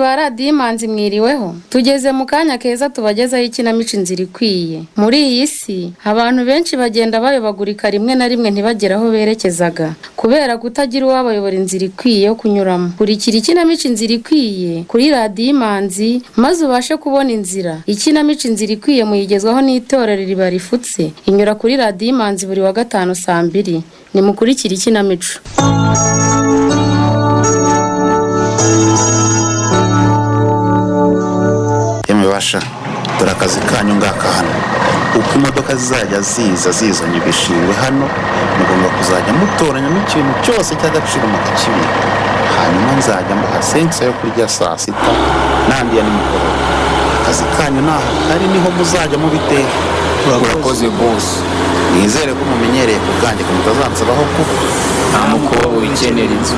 Bakunzi ba Radiyo Imanzi, mwiriweho. Tugeze mu kanya keza tubagezaho ikinamico Inzira Ikwiye. Muri iyi si abantu benshi bagenda bayobagurika, rimwe na rimwe ntibagere aho berekezaga kubera kutagira uwabayobora inzira ikwiye yo kunyuramo. Kurikira ikinamico Inzira Ikwiye kuri Radiyo Imanzi maze ubashe kubona inzira. Ikinamico Inzira Ikwiye muyigezwaho n'itorero Iriba Rifutse. Inyura kuri Radiyo Imanzi buri wa gatanu saa 2. Nimukurikire ikinamico. Yemwe basha, dore akazi kanyu ngaka hano. Uko imodoka zizajya ziza zizanye ibishingwe hano, mugomba kuzajya mutoranyamo ikintu cyose cy'agaciro mukakibika. Hanyuma nzajya mbaha senkisa yo kurya saa sita n'andi ya nimugoroba. Akazi kanyu ni aha kari, niho muzajya mubiteka. Urakoze, boss. Nizere ko mumenyereye ku bwanjye, ko mutazansabaho kuko Nta mukobwa wikenera inzu.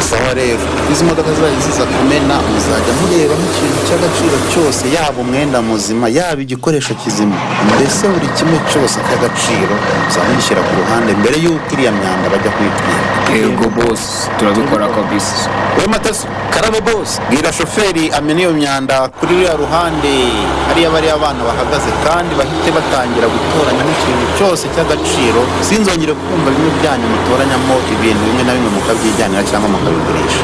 Sawa rero, izi modoka zizajya ziza kumena, muzajya murebamo ikintu cy'agaciro cyose, yaba umwenda muzima, yaba igikoresho kizima, mbese buri kimwe cyose cy'agaciro muzamugishyira ku ruhande mbere y'uko iriya myanda bajya kuyitwika. Yego boss, turabikora kabisa. We Mataso! Karame, boss. Bwira shoferi amena iyo myanda kuri ruriya ruhande hariya bariya bana bahagaze, kandi bahite batangira gutoranyamo ikintu cyose cy'agaciro. Sinzongere kumva bimwe byanyu mutoranyamo ibintu bimwe na bimwe mukabyijyanira cyangwa mukabigurisha.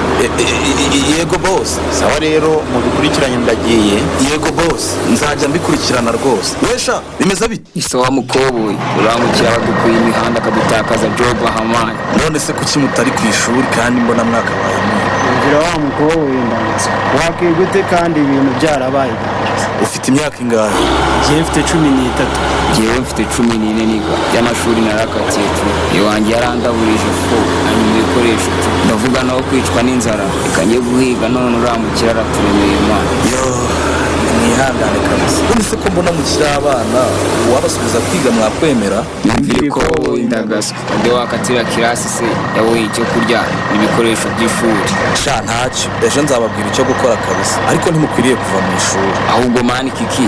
Yego boss. Sawa rero, mubikurikiranye, ndagiye. Yego boss, nzajya mbikurikirana rwose. Wesha, bimeze bite? Isawa mukoboyi, uramukira badukuye imihanda akadutakaza job ahamani. None se kuki mutari ku ishuri kandi mbona mwakabaye mwe? Umvira wa mukobwa w'indangazo, wakwiga ute kandi ibintu byarabaye indangazo? Ufite imyaka ingahe? Njyewe mfite 13. Njyewe mfite 14 niga. By'amashuri narakatiye tu, iwanjye yarandaburije fu hanyuma ibikoresho tu, ndavuga naho kwicwa n'inzara, reka njye guhiga. None uramukira araturemeye imana. Yo, mwihangane kabisa. None se ko mbona mukiri abana, uwabasubiza kwiga mwakwemera? Nyumvire ko indagaswe ade wakatira kirasi se yabonye icyo kurya n'ibikoresho by'ishuri. Sha, ntacyo, ejo nzababwira icyo gukora kabisa, ariko ntimukwiriye kuva mu ishuri. Ahubwo man kiki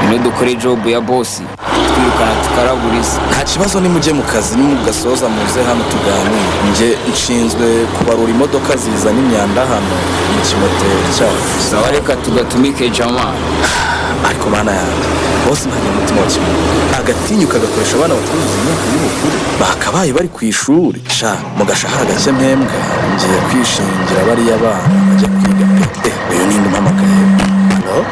ino dukore job ya boss, twirukana tukaraburiza. Nta kibazo, nimujye mu kazi, nimugasoza muze hano tuganire. Njye nshinzwe kubarura imodoka zizana imyanda hano mu kimoteri cyacu. Sawa, reka tugatumike jama. Ariko bana yanjye, bose ntagira umutima wa kimuntu, agatinyuka agakoresha abana batuzuza imyaka y'ubukuru bakabaye bari ku ishuri. Sha, mu gashahara gake mpembwa ngiye kwishingira bariya bana bajya kwiga pe. Uyu ninde umpamagaye? Allo?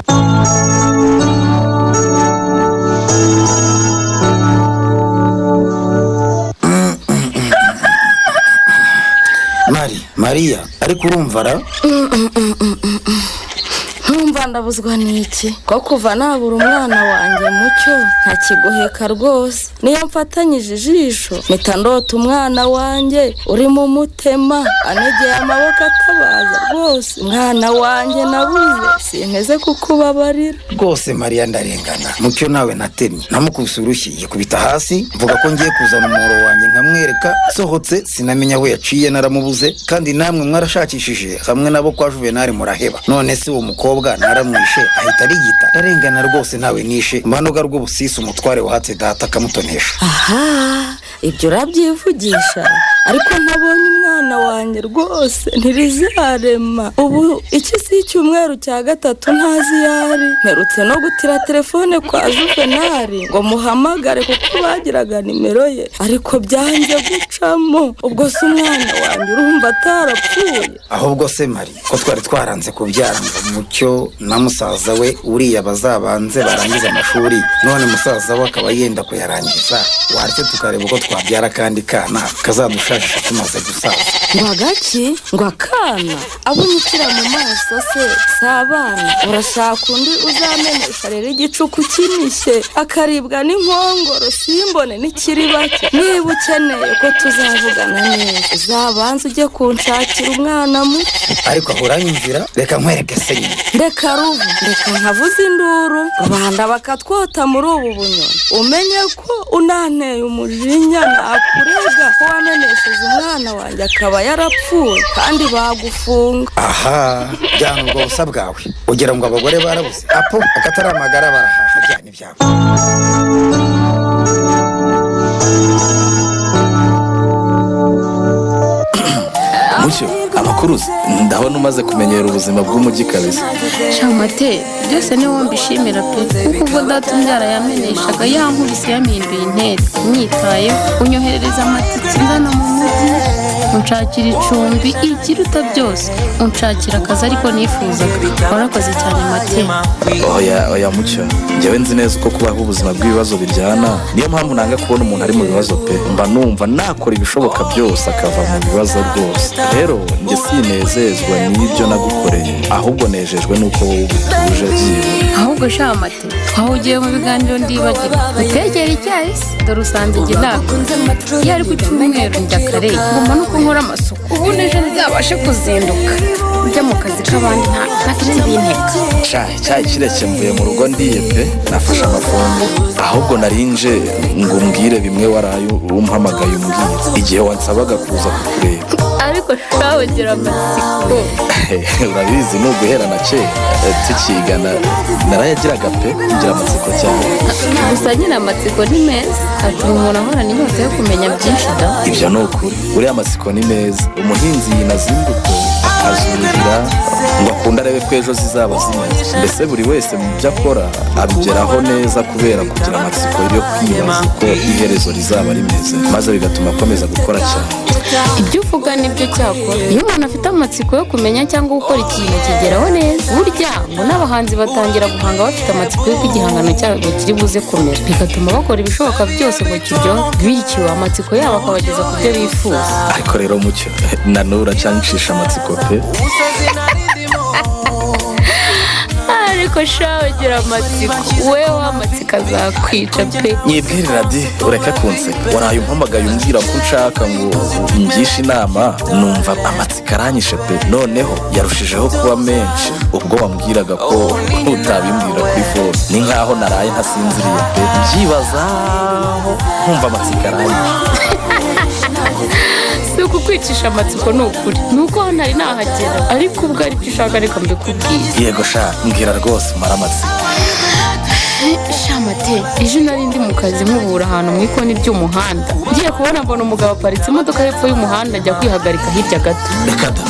Mari, Mariya, ariko urumva ra? Nkumva ndabuzwa n'iki ko kuva nabura umwana wanjye Mucyo ntakigoheka rwose. Niyo mfatanyije ijisho mpita ndota umwana wanjye urimo umutema, anegeye amaboko atabaza. Rwose umwana wanjye nabuze, sinteze kukubabarira. Rwose Mariya, ndarengana. Mucyo nawe natemye, namukubise urushyi yikubita hasi, mvuga ko ngiye kuzana umuhoro wanjye nkamwereka. Sohotse sinamenya aho yaciye, naramubuze. Kandi namwe mwarashakishije hamwe nabo kwa Juvenali muraheba. None se uwo mukobwa naramwishe ahita arigita? Ndarengana rwose, ntawe nishe. Mbanoga rw'ubusisi umutware wahatse data akamutonesha. Aha, ibyo urabyivugisha, ariko ntabonye umwana wanjye rwose ntirizarema. Ubu iki si icyumweru cya gatatu ntazi iyo ari? Mperutse no gutira telefone kwa Juvenali ngo muhamagare kuko bagiraga nimero ye, ariko byanze gucamo. Ubwo se umwana wanjye urumva atarapfuye? Ahubwo se Mari, ko twari twaranze kubyara ngo Mucyo na musaza we uriya bazabanze barangize amashuri, none musaza we akaba yenda kuyarangiza, waretse tukareba uko twabyara akandi kana kazadushashisha tumaze gusaza? Ngo agaki? Ngo akana? Abo unyukira mu maso se si abana? Urashaka undi uzamenesha rero igicuku kinishye, akaribwa n'inkongoro, simbone n'ikiri bake. Niba ukeneye ko tuzavugana neza, uzabanze ujye kunshakira umwana muto. Ariko aho uranyumvira, reka nkwereke se nyine. Reka ruvu, reka nkavuze induru rubanda bakatwota muri ubu bunyoni. Umenye ko unanteye umujinya nakurega ko wamenesheje umwana wanjye akaba yarapfuye, kandi bagufunga. Aha, jyana ubwo busa bwawe. Ugira ngo abagore barabuze? Apo akatari amagara, barahaha. Jyana ibyawe. Mucyo, amakuru? Amakuru se? Ndabona umaze kumenyera ubuzima bw'umujyi kabisa. Shamate, byose ni wowe mbishimira pe, kuko ubwo data umbyara yameneshaga yankubise yampinduye intere, unyitayeho unyoherereza amatike ngana mu mujyi, unshakira icumbi, ikiruta byose unshakira akazi ariko nifuzaga. Warakoze cyane Mate. Oya oya Mucyo, njyewe nzi neza uko kubaho ubuzima bw'ibibazo biryana. Niyo mpamvu nanga kubona umuntu ari mu bibazo pe. Mba numva nakora ibishoboka byose akava mu bibazo rwose. Rero njye sinezezwa n'ibyo nagukoreye, ahubwo nejejwe n'uko wowe ubutuje byibura. Ahubwo shamate, twahugiye mu biganiro ndibagirwa utekera icyayi se, dore usanze njye ntabwo iyo ari ku cyumweru njya kare, ngomba nuko nkora amasuku ubundi ejo nzabashe kuzinduka njya mu kazi k'abandi ntafite ibinteka. Sha, icyayi kireke, mvuye mu rugo ndiye pe, nafashe amafunguro. Ahubwo narinje ngo umbwire bimwe waraye umpamagaye umbwira igihe wansabaga kuza kukureba. Ariko shawe gira amatsiko. Urabizi, ni uguhera na kera tukigana narayagiraga pe, ngira amatsiko cyane. Gusa nyine amatsiko ni meza, atuma umuntu ahorana inyota yo kumenya byinshi da. Ibyo ni ukuri, uriya amatsiko ni meza. Umuhinzi yinaza imbuto akazuhira ngo akunde arebe ko ejo zizaba zimeze. Mbese buri wese mu byo akora abigeraho neza kubera kugira amatsiko yo kwibaza uko iherezo rizaba rimeze, maze bigatuma akomeza gukora cyane. Ibyo uvuga nibyo. Cyakora iyo umuntu afite amatsiko yo kumenya cyangwa gukora ikintu, kigeraho neza. Burya ngo n'abahanzi batangira guhanga bafite amatsiko y'uko igihangano cyabo kiri buze kumera, bigatuma bakora ibishoboka byose ngo kiryohe, bityo amatsiko yabo akabageza ku byo bifuza. Ariko rero Mucyo, na n'ubu uracyancisha amatsiko pe. Ariko shawe gira amatsiko, wewe amatsiko azakwica pe. Nyibwirira di, ureke kunseka. Waraye umpamagaye umbwira ko unshaka ngo ungishe inama, numva amatsiko aranyishe pe. Noneho yarushijeho kuba menshi ubwo wambwiraga ko utabimbwira kuri phone. Ni nkaho naraye ntasinziriye pe, mbyibazaho nkumva amatsiko aranyishe. Si ukukwicisha amatsiko, ni ukuri, ni uko ntari nahagera, ariko ubwo aribyo ushaka reka mbikubwire. Yego sha, mbwira rwose umare amatsiko. Shamate, ejo nari ndi mu kazi nkubura ahantu mu ikoni ry'umuhanda, ngiye kubona mbona umugabo aparitse imodoka hepfo y'umuhanda ajya kwihagarika hirya gato. Reka da!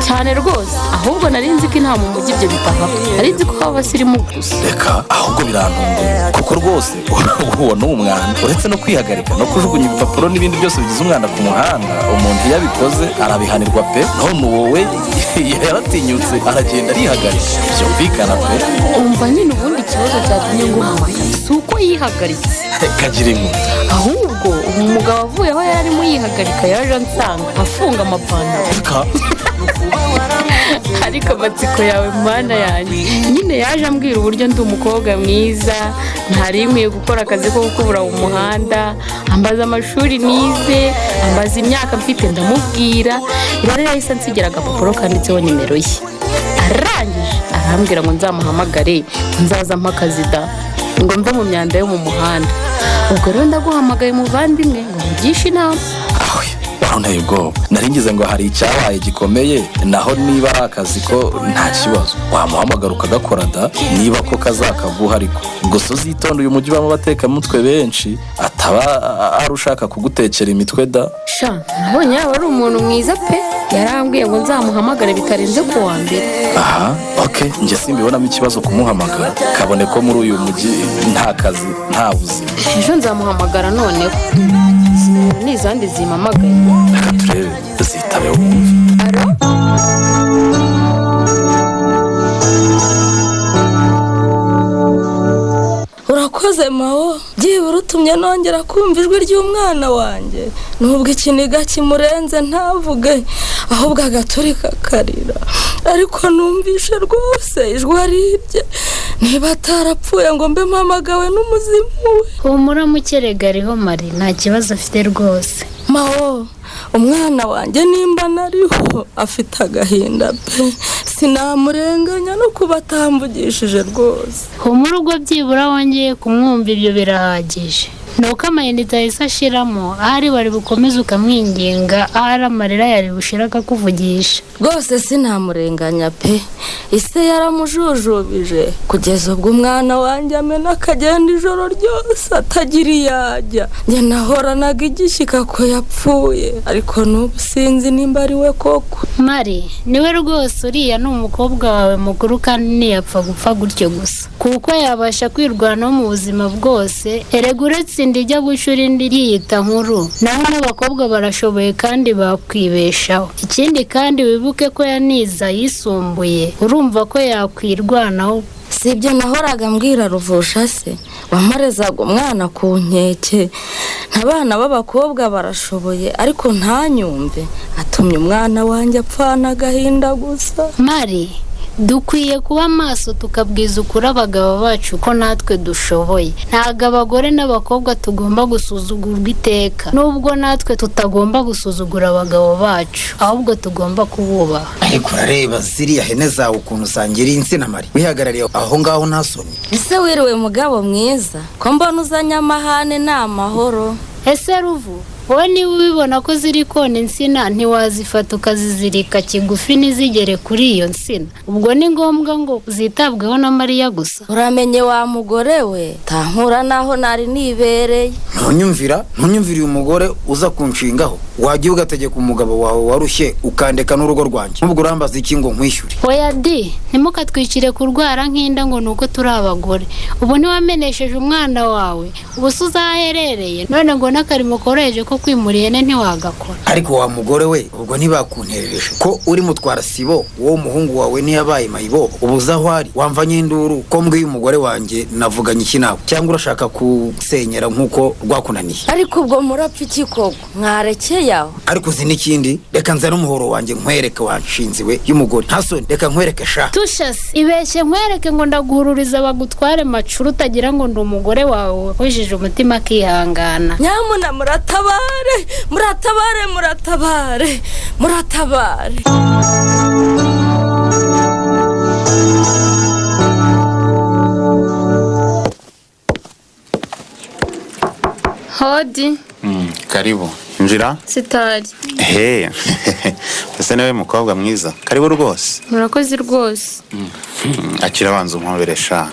Cyane rwose. Ahubwo nari nzi ko inaha mu mujyi ibyo bitahaba, nari nzi ko haba abasirimu gusa. Reka, ahubwo birantunguye kuko rwose uwo ni umwanda. Uretse no kwihagarika no kujugunya ibipapuro n'ibindi byose bigize umwanda ku muhanda, umuntu iyo abikoze arabihanirwa pe. None wowe yaratinyutse aragenda arihagarika, byumvikana pe. Umva nyine, ubundi ikibazo cyatumye nguhamagara si uko yihagaritse. Kagira inkuru. Ahubwo ubu umugabo avuye aho yari arimo yihagarika yaje ansanga afunga amapantaro. Reka! Ariko amatsiko yawe, mana yanjye! Nyine yaje ambwira uburyo ndi umukobwa mwiza, ntari nkwiye gukora akazi ko gukubura mu muhanda, ambaza amashuri nize, ambaza imyaka mfite, ndamubwira. Rero yahise ansigira agapapuro kanditseho nimero ye, arangije arambwira ngo nzamuhamagare, nzaza ampa akazi da, ngo mve mu myanda yo mu muhanda. Ubwo rero ndaguhamagaye muvandimwe ngo nkugishe inama. Awe, warunteye ubwoba, nari ngize ngo hari icyabaye gikomeye. Naho niba ari akazi ko nta kibazo, wamuhamagara ukagakora da, niba ko kazakaguha. Ariko gusa uzitonde, uyu mujyi ubamo abatekamutwe benshi, ataba ari ushaka kugutekera imitwe da. Sha, nabonye yaba ari umuntu mwiza pe. Yarambwiye ngo nzamuhamagare bitarenze ku wa mbere. Aha, ok, njye simbibonamo ikibazo kumuhamagara, kabone ko muri uyu mujyi nta kazi nta buzima. Ejo nzamuhamagara. Noneho ni izandi zimpamagaye. Reka turebe, zitabe wumve. Alo? Urakoze mawo, byibura utumye nongera kumva ijwi ry'umwana wanjye, nubwo ikiniga kimurenze ntavuge, ahubwo agaturika akarira, ariko numvishe rwose ijwi arirye. Niba atarapfuye ngo mbe mpamagawe n'umuzimu we. Humura mukerega, ariho mari, nta kibazo afite rwose. Mawo, umwana wanjye nimba nariho afite agahinda pe, sinamurenganya no kuba atambugishije rwose. Humura, ubwo byibura wongeye kumwumva ibyo birahagije. Ni uko amayinite ahise ashiramo, ahari wari bukomeze ukamwinginga, ahari amarira yari bushira akakuvugisha. Rwose sinamurenganya pe, ise yaramujujubije kugeza ubwo umwana wanjye amena akagenda ijoro ryose atagira iyo ajya. Njye nahoranaga igishyika ko yapfuye, ariko n'ubu sinzi nimba ari we koko. Mari, niwe rwose, uriya ni umukobwa wawe mukuru kandi ntiyapfa gupfa gutyo gusa, kuko yabasha kwirwanaho mu buzima bwose. Erega uretse inda ijya gucura indi yiyita nkuru, naho n'abakobwa barashoboye kandi bakwibeshaho. Ikindi kandi wibuke ko yanize ayisumbuye, urumva ko yakwirwanaho. Si ibyo nahoraga mbwira Ruvusha se wamurezaga umwana ku nkeke, abana b'abakobwa barashoboye ariko ntanyumve, atumye umwana wanjye apfana agahinda gusa. Mari, dukwiye kuba maso tukabwiza ukuri abagabo bacu ko natwe dushoboye. Ntabwo abagore n'abakobwa tugomba gusuzugurwa iteka, nubwo natwe tutagomba gusuzugura abagabo bacu, ahubwo tugomba kububaha. Ariko urareba ziriya hene zawe ukuntu usangira insina, Mari, wihagarariye aho ngaho ntasomye. Ese wiriwe mugabo mwiza, ko mbona uzanye amahane ni amahoro? Ese Ruvu, wowe niba ubibona ko ziri kona insina, ntiwazifata ukazizirika kigufi ntizigere kuri iyo nsina? Ubwo ni ngombwa ngo zitabweho na Mariya gusa? Uramenye wa mugore we, tankura naho nari nibereye. Ntunyumvira uyu mugore uza kunshingaho. Wajya ugategeka umugabo wawe warushye ukandeka n'urugo rwanjye, nubwo urambaza iki ngo nkwishyure? Oya di, ntimukatwicire kurwara nk'inda ngo ni uko turi abagore. Ubu ntiwamenesheje umwana wawe, ubu se uzaherereye none ngo n'akarimo koroheje ko kwimura ihene ntiwagakora. Ariko wa mugore we, ubwo ntibakunterereje ko uri mutwara sibo, wowe umuhungu wawe ntiyabaye mayibobo, ubuze aho ari wamvanye induru ko mbwiye umugore wanjye navuganye iki nawe, cyangwa urashaka kusenyera nk'uko rwakunaniye? Ariko ubwo murapfa iki koko, mwarekeye aho? Ariko uzi n'ikindi, reka nzane umuhoro wanjye nkwereke wanshinze we y'umugore, ntasoni, reka nkwereke sha. Tushase ibeshye nkwereke ngo ndaguhururiza bagutware macuru, utagira ngo ndi umugore wawe wakojeje umutima akihangana. Nyamuna muratabare, muratabare, muratabare, muratabare. Hodi. Karibu, injira. Sitari. He, ese niwe mukobwa mwiza? Karibu rwose. Murakoze rwose. Akira abanza umpobere sha.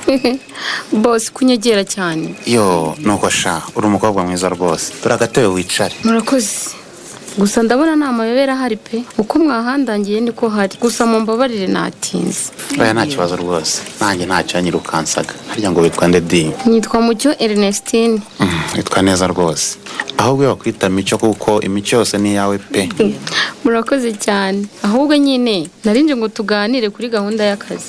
Boss, kunyegera cyane. Yo, nuko sha, uri umukobwa mwiza rwose. Dore agatebe wicare. Murakoze. Gusa ndabona nta mayobera ahari pe, uko mwahandangiye niko hari, gusa mumbabarire natinze. Oya nta kibazo rwose, nanjye ntacyo yanyirukansaga. Harya ngo witwa nde di? Nitwa Mucyo Ernestine. Witwa neza rwose, ahubwo iyo bakwita Mico kuko imico yose ni iyawe pe. Murakoze cyane. Ahubwo nyine narinje ngo tuganire kuri gahunda y'akazi.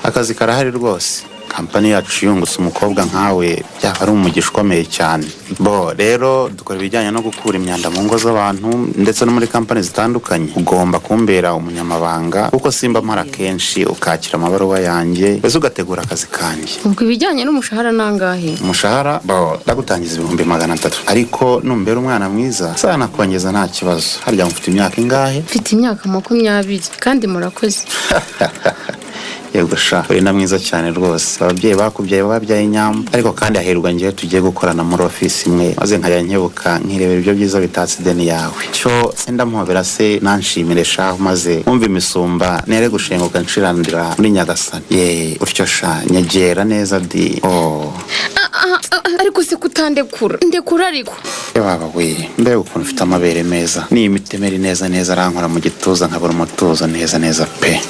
Akazi karahari rwose. Kampani yacu yungutse umukobwa nkawe byaba ari umugisha ukomeye cyane. Bo rero dukora ibijyanye no gukura imyanda mu ngo z'abantu ndetse no muri kampani zitandukanye. Ugomba kumbera umunyamabanga kuko simba mpara kenshi, ukakira amabaruwa yanjye mbese ugategura akazi kanjye. Ubwo ibijyanye n'umushahara nangahe? Umushahara bo ndagutangiza 300,000, ariko numbera umwana mwiza sanakongeza nta kibazo. Harya mufite imyaka ingahe? Mfite imyaka 20 kandi murakoze. Yego sha, uri na mwiza cyane rwose. Ababyeyi bakubyaye babyaye inyambo, ariko kandi hahirwa ngiye tugiye gukorana muri ofisi imwe, maze nkajya nkebuka nkirebera ibyo byiza bitatse ideni yawe. Cyo ndamuhobera se nanshimire sha, maze wumva imisumba nere gushenguka nshirandira muri Nyagasani. Ye utyo sha, nyegera neza di. Oh, ariko se kutandekura, ndekura ariko. Baba we, mbega ukuntu ufite amabere meza, ni imitemeri neza neza, arankora mu gituza nkabura umutuzo neza neza pe.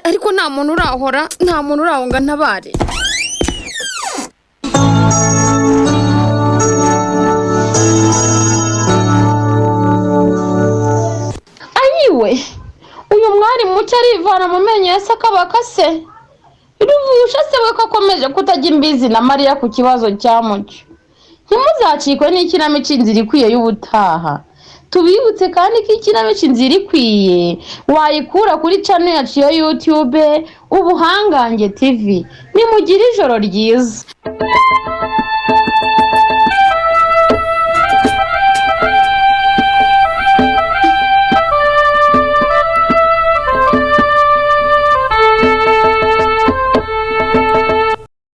Ariko nta muntu urahora, nta muntu urahonga ntabare. Ayiwe, uyu mwari mucyo arivana mu menyo ya Sakabaka se. Ruvusha se we ko akomeje kutajya imbizi na Mariya ku kibazo cya Mucyo. Ntimuzacikwe n'ikinamico Inzira Ikwiye y'ubutaha. Tubibutse kandi ko ikinamico Inzira Ikwiye wayikura kuri channel yacu ya YouTube Ubuhangange TV. Nimugire ijoro ryiza.